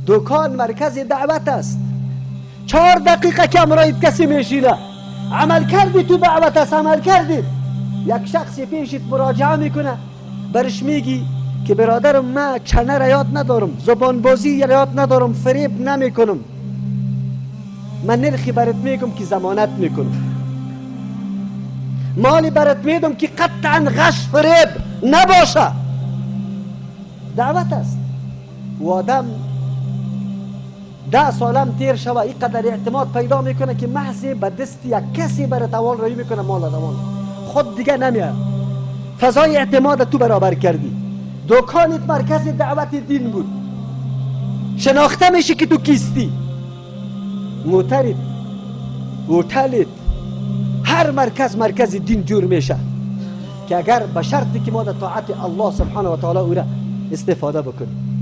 دکان مرکز دعوت است. 4 دقیقه که امرایت کسی میشینه، عمل کردی تو دعوت است، عمل کردی. یک شخصی پیشت مراجعه میکنه، برش میگی که برادرم من چنه را یاد ندارم، زبان بازی را یاد ندارم، فریب نمیکنم، من نرخی برات میگم که ضمانت میکنم، مالی برات میدم که قطعا غش فریب نباشه. دعوت است. و آدم 10 سالم تیر شوه اینقدر اعتماد پیدا میکنه که محض به دست یک کسی برات اول روی میکنه، مال روان خود دیگه نمیاد. فضای اعتماد تو برابر کردی. دکانت مرکز دعوت دین بود، شناخته میشی که تو کیستی. موترت، هتلت، هر مرکز مرکز دین جور میشه که اگر به شرطی که ما در طاعت الله سبحانه و تعالی او را استفاده بکنیم.